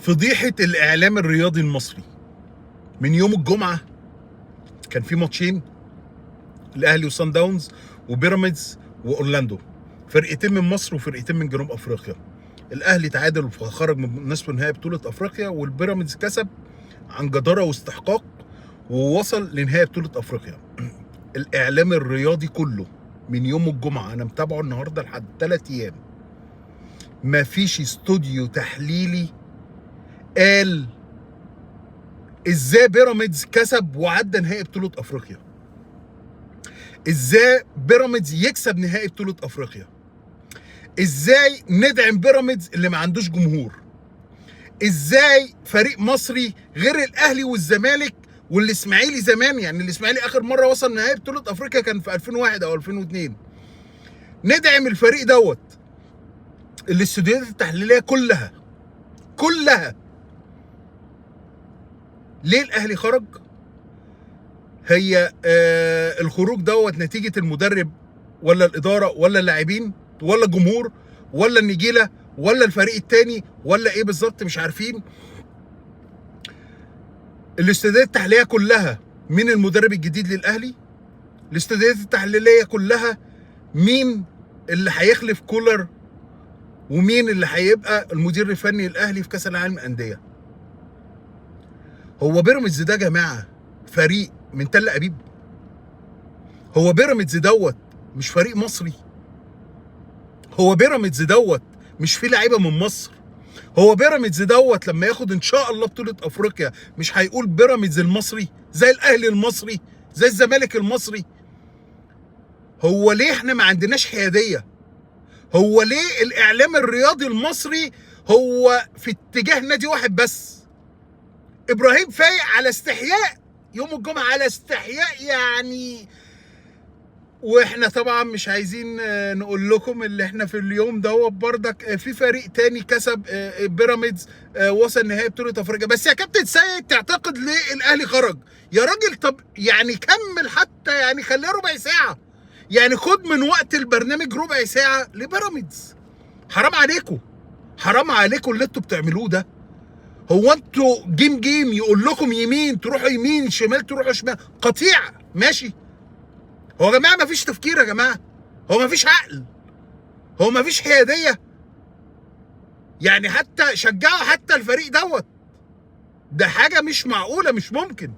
فضيحة الاعلام الرياضي المصري من يوم الجمعة. كان في ماتشين، الاهلي وصن داونز وبيراميدز واورلاندو، فرقتين من مصر وفرقتين من جنوب افريقيا. الاهلي تعادل وخرج من نصف نهائي بطوله افريقيا، والبيراميدز كسب عن جداره واستحقاق ووصل لنهائي بطوله افريقيا. الاعلام الرياضي كله من يوم الجمعة، انا متابعه النهارده لحد 3 ايام، ما فيش استوديو تحليلي قال ازاي بيراميدز كسب وعدى نهائي بطوله افريقيا، ازاي بيراميدز يكسب نهائي بطوله افريقيا، ازاي ندعم بيراميدز اللي ما عندوش جمهور، ازاي فريق مصري غير الاهلي والزمالك والاسماعيلي زمان، يعني الاسماعيلي اخر مرة وصل نهائي بطوله افريقيا كان في 2001 او 2002، ندعم الفريق دوت. الاستوديوهات التحليلية كلها كلها ليه الاهلي خرج؟ هي الخروج دوت نتيجة المدرب ولا الادارة ولا اللاعبين ولا الجمهور ولا النجيله ولا الفريق التاني ولا ايه بالظبط؟ مش عارفين. الاستوديوهات التحليلية كلها مين المدرب الجديد للاهلي؟ الاستوديوهات التحليلية كلها مين اللي هيخلف كولر ومين اللي هيبقى المدير الفني للاهلي في كاس العالم للاندية؟ هو بيراميدز ده يا جماعة فريق من تل ابيب؟ هو بيراميدز دوت مش فريق مصري؟ هو بيراميدز دوت مش فيه لعيبة من مصر؟ هو بيراميدز دوت لما ياخد ان شاء الله بطوله افريقيا مش هيقول بيراميدز المصري زي الاهلي المصري زي الزمالك المصري؟ هو ليه احنا ما عندناش حيادية؟ هو ليه الاعلام الرياضي المصري هو في اتجاه نادي واحد بس؟ ابراهيم فايق على استحياء يوم الجمعة، على استحياء يعني. واحنا طبعا مش عايزين نقول لكم اللي احنا في اليوم دوت بردك في فريق تاني كسب، بيراميدز وصل نهائي بطوله افريقيا. بس يا كابتن سيد، تعتقد ليه الاهلي خرج يا راجل؟ طب يعني كمل حتى، يعني خليها ربع ساعة، يعني خد من وقت البرنامج ربع ساعة لبيراميدز. حرام عليكم، حرام عليكم اللي انتوا بتعملوه ده. هو انتوا game game يقول لكم يمين تروحوا يمين، شمال تروحوا شمال، قطيع ماشي. هو يا جماعة مفيش تفكير يا جماعة؟ هو مفيش عقل؟ هو مفيش حيادية؟ يعني حتى شجعوا حتى الفريق دوت، ده حاجة مش معقولة، مش ممكن.